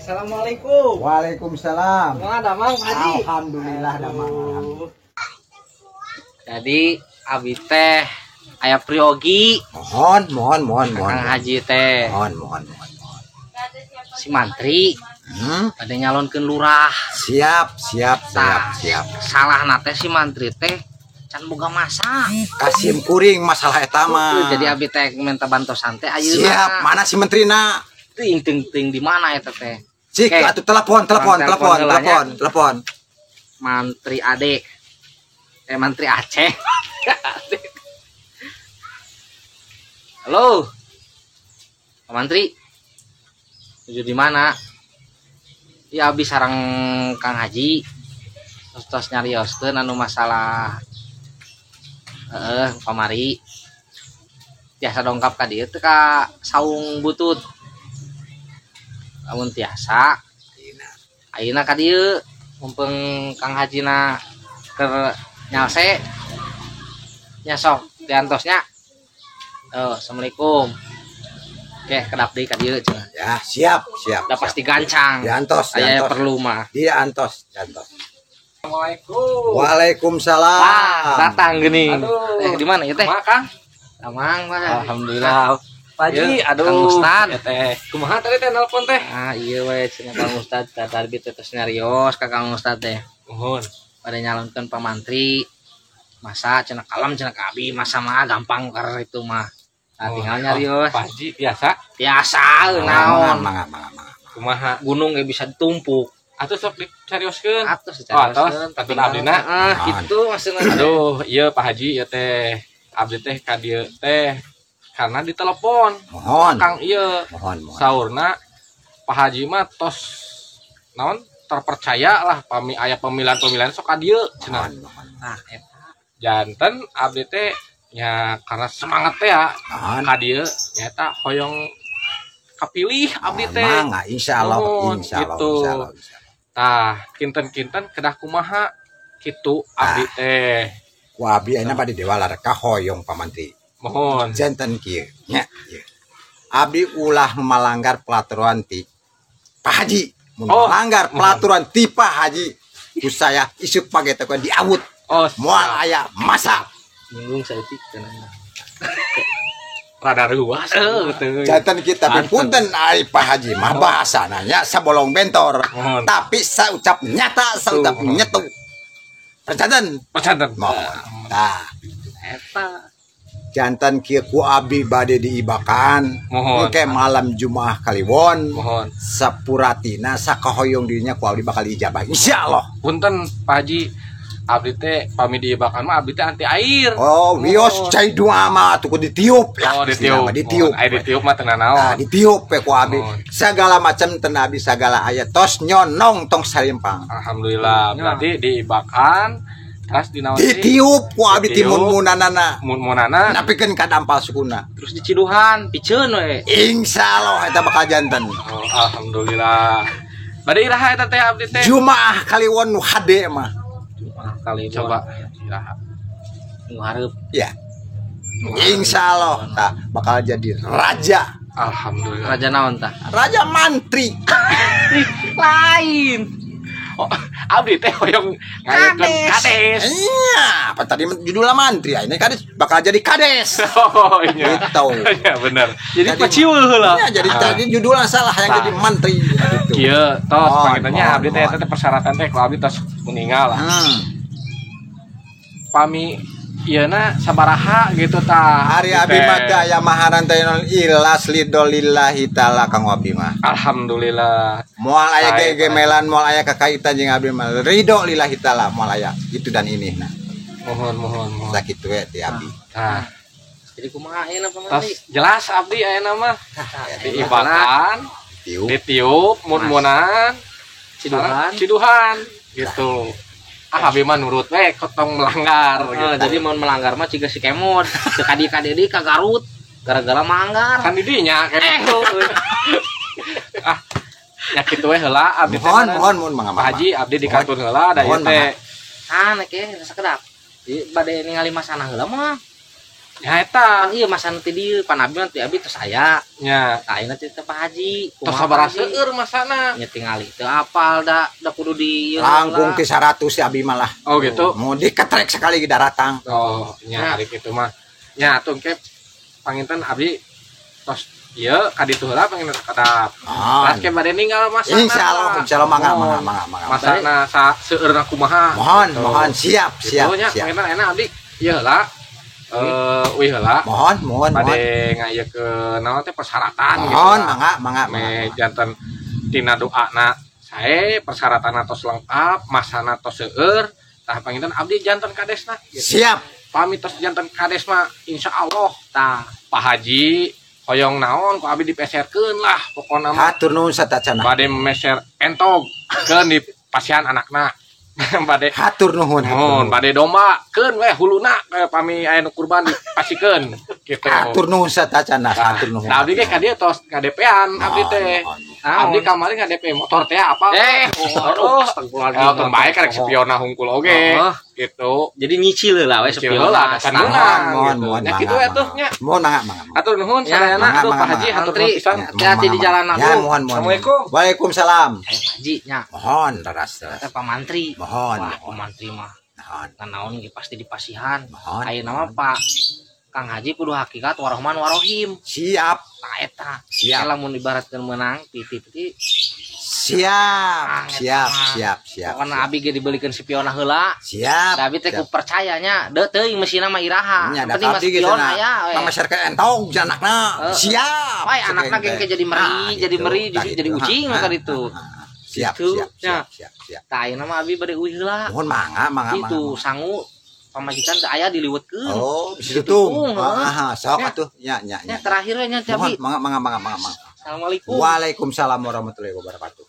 Assalamualaikum. Waalaikumsalam. Kumaha damang, Pak Haji? Alhamdulillah damang. Aduh. Jadi abi teh aya priyogi. Mohon, mohon, mohon, mohon. Kang Haji teh. Mohon, mohon, mohon, mohon. Si mantri pada nyalonkeun lurah. Siap, siap, siap, Tah. Siap. Salah teh si mantri teh can boga masa. Ka sim kuring masalah eta mah. Jadi abi teh minta bantosan teh ayeuna. Siap, mana si menterina? Teuing teuing teuing di mana eta teh? Cik, Oke. atuh telepon, telepon, Telepon telepon, heula nya. Telepon, telepon. Mantri Ade. Eh, Mantri Aceh. Ade. Halo. Pak Mantri. Tuju di mana? Ya, abi sareng Kang Haji. Terus tos nyarioskeun anu masalah heeh kamari. Tiasa dongkap ka dieu teh ka Saung Butut? Lamun tiasa, ayeuna ka dieu mumpung Kang Hajina keur nyalse nya, sok diantosnya. Oh, assalamualaikum. Oke, kedap deui ka dieu cenah. Ya, siap, siap. Udah pasti gancang. Diantos, Aya diantos. Perlu mah. Diantos, diantos. Assalamualaikum. Waalaikumsalam. Wah, datang gini. Aduh. Eh, di mana ya teh? Kumaha, Kang? Damang, Pak. Alhamdulillah. Pak Haji, Iya, aduh. Kang Ustad. Ya teh. Kumaha tadi teh nelpon teh? Ah, iya we cenah Kang Ustad, tadi teh tos nyarios ka Kang Ustad teh. Mohon. Pada nyalonkeun Pak Mantri. Masa cenah kalem cenah ka abi, masa mah gampang karena itu mah. Nah, tinggal nyarios. Pak Haji biasa. Biasa naon. Mangga, mangga, mangga. Kumaha? Gunung ge bisa ditumpuk. Atuh sok dicarioskeun. Atos. Oh, atos. Kantun abdina. Ah, gitu maksudna. Aduh, iya Pak Haji, ya teh. Abdi teh ka dieu teh karena ditelepon. Mohon. Kang iya. Mohon, mohon. Saurna Pak Haji mah tos naon terpercaya lah, pami aya pemilihan-pemilihan sok ka dieu cenah. Mohon, mohon. Nah, eta. Janten abdi teh nya karena semangat teh ya Mohon. Ka dieu nyaeta hoyong kapilih abdi teh. Mangga, insyaallah, Mohon, insyaallah, gitu. Insyaallah, insyaallah. Tah, kinten-kinten kedah kumaha kitu abdi teh. Ku abdi ayeuna bade dewalar ka hoyong Pak Mantri. Mohon. Janten kieu nya, ieu. Abdi ulah melanggar peraturan ti Pak Haji. Mun Oh, melanggar mohon. Peraturan ti Pak Haji, ku saya isuk pagi teh diawut. Oh, Moal aya masa. Nyinggung saeutik cenah. Rada ruas. Eh, Gitu. Janten kita Janten., punten ari Pak Haji mah bahasana nya sabolong bentor. Mohon. Tapi saucap nyata, saucap Tuh. nyetu. Perjanten. Perjanten. Mohon. Nah, Eta. janten kieu, ku abdi bade diibakan. Mohon. Engke malam Jumaah Kaliwon. Mohon. Sapuratina sakahoyong dirinya ku abdi bakal ijabah. Insyaallah. Punten Pak Haji, abdi teh pami diibakan mah abdi teh anti air. Oh, wios Mohon. cai doa mah atuh ku ditiup ya. Oh, ditiup. Mah ditiup. Mohon. Air ditiup mah teu Nah, naon. ditiup we ku abdi. Mohon. Segala macam ten abdi segala aya tos nyonong tong sarimpang. Alhamdulillah. Berarti diibakan terus dinaon deui? Ditiup ku abdi Ditiup. timun-munanana. Mun-munana. Napikeun ka dampal sukuna. Terus diciduhan, piceun we. Insyaallah eta bakal janten. Oh, alhamdulillah. Bade iraha eta teh abdi teh? Jumaah Kaliwon nu hade mah. Jumaah kali. Coba iraha. Nu hareup. Ya. Insyaallah tah bakal jadi raja. Alhamdulillah. Raja naon tah? Raja mantri. Lain. Oh, abdi teh hoyong ngayakeun kades. Iya, apa tadi judulnya mantri ya? Ini kades bakal jadi kades. Oh iya. Gitu. Iya bener. Jadi Jadi- paciul heula. Iya, jadi tadi judulnya salah yang Tah. jadi mantri gitu. Kieu tos Mohon, pangintennya mohon, abdi teh mohon. eta teh persyaratan teh kalau abdi tos meninggal lah. Pami ieuna sabaraha gitu tah. Ari Abdi abi teh. mah teu aya maharan teh non ilas lidolillahi taala kang abdi mah. Alhamdulillah. Moal aya Sae, gegemelan, moal aya kakaitan jeung abdi mah. Ridho lillahi taala moal aya itu dan ini nah. Mohon, mohon, mohon. Sakitu we ti abdi. Tah, Jadi kumaha ayeuna, Pak tos Mantri? jelas abdi ayeuna mah. Diibakan, Tiup. ditiup, mun-munan, Ciduhan. ciduhan gitu. Ah, abdi mah nurut we, kotong melanggar Eh, gitu. jadi mau melanggar mah ciga si kemod. Teu ka dieu ka dieu ka Garut gara-gara melanggar. Kan didinya Eh, kayak gitu. Ah, nya kitu we heula abdi teh. Mohon, mohon, mohon mangga. Pak Haji, abdi di kantun heula da ieu Mohon, teh. Ah, nek rasa kedap. Di bade ningali masana heula mah. Ya eta. Pan ieu masana ti dieu, pan abi mah ti abi tos aya. Nya. Tah ayeuna teh Pak Haji. Tos sabaraha seueur masana? Nya tingali teu apal da, da kudu di ieu Langkung heula. ti 100 si abi malah. Oh gitu. Mau diketrek sekali daratang. Oh, nya ari kitu mah. Nya atuh engke panginten abdi tos ieu ka ditu heula panginten kadap. Mohon. Ras ke bade ninggal masana. Insyaallah, insyaallah mangga mangga mangga mangga. Masana sa seueurna kumaha. Mohon, Gitu. mohon siap, siap, Gitu nya siap. panginten enak abdi ieu heula. Uih heula. Mohon, mohon, mohon. Bade ngayekeun naon teh persyaratan gitu. Mohon, lah. mangga, mangga, Me mangga. janten tina doana sae persyaratan tos lengkap, masana tos seueur, tah panginten abdi janten kadesna gitu. Siap. Pami tos janten kades mah insyaallah tah Pak Haji hoyong naon ku abdi dipeserkeun lah pokona mah. Hatur nuhun satacana. Bade meser entog keun di pasihan anakna. Bade Hatur nuhun, hatur nuhun nuhun. Bade domba keun we huluna pami aya nu kurban dipasikeun gitu. Hatur nuhun satacana, hatur nuhun. Nah, abdi ge ka dieu tos ngadepean abdi teh. Abdi kamari ngadepe motor teh apa? Oh, Oh, tong bae karek spionna hungkul oge Oh. gitu. Jadi nyicil heula we Nyicil heula, spionna. kan Mohon, menang, mohon, gitu. mohon, Ya, gitu mangga, atuh, mangga. nya. Mohon mangga, mangga. mangga. Atur nuhun Ya, sadayana mangga, atuh Pak mangga, Haji mangga. hatur nuhun pisan. Ya, Hati-hati di mangga, jalan, mangga. Ya, atuh. mohon, mohon. Assalamualaikum. Waalaikumsalam. Eh, Pak Haji nya. Mohon, leras, leras. Teh Pak Mantri. Mohon, Wah, mohon. Pak Mantri mah Mohon, naon ge pasti dipasihan. mohon. Ayeuna mah Pak Kang Haji kudu hakikat warohman warohim. Siap, Tah eta. siap. Lamun ibaratkeun menang piti-piti Siap, Ah, siap, eta mah. siap, siap. Pokona abi ge dibelikeun spiona heula. Siap. Da abi teh ku percayanya, deu teuing mesinna mah iraha. Nya Yang da penting mah abdi gitu spion nah. aya we. Pang masyarakat entong anakna. Heeh. Siap. Wah, anakna Sekeng ge teh. jadi meri, Nah, jadi gitu. meri, Nah, justru jadi gitu. ucing Ah, maka ah, itu. ah, ah. Siap, Gitu. siap, Ya. siap, siap, siap. Tah ayeuna mah abi bade uih heula. Mohon mangga, mangga, Itu mangga. sangu pamajikan teu aya diliwetkeun. Oh, bisa tutung. Ditutung, heeh. Ah, sok Ya. atuh. Ya, ya, Nya ya. terakhir we nya teh Mohon abi. mangga, mangga, mangga, mangga, mangga. Assalamualaikum. Waalaikumsalam warahmatullahi wabarakatuh.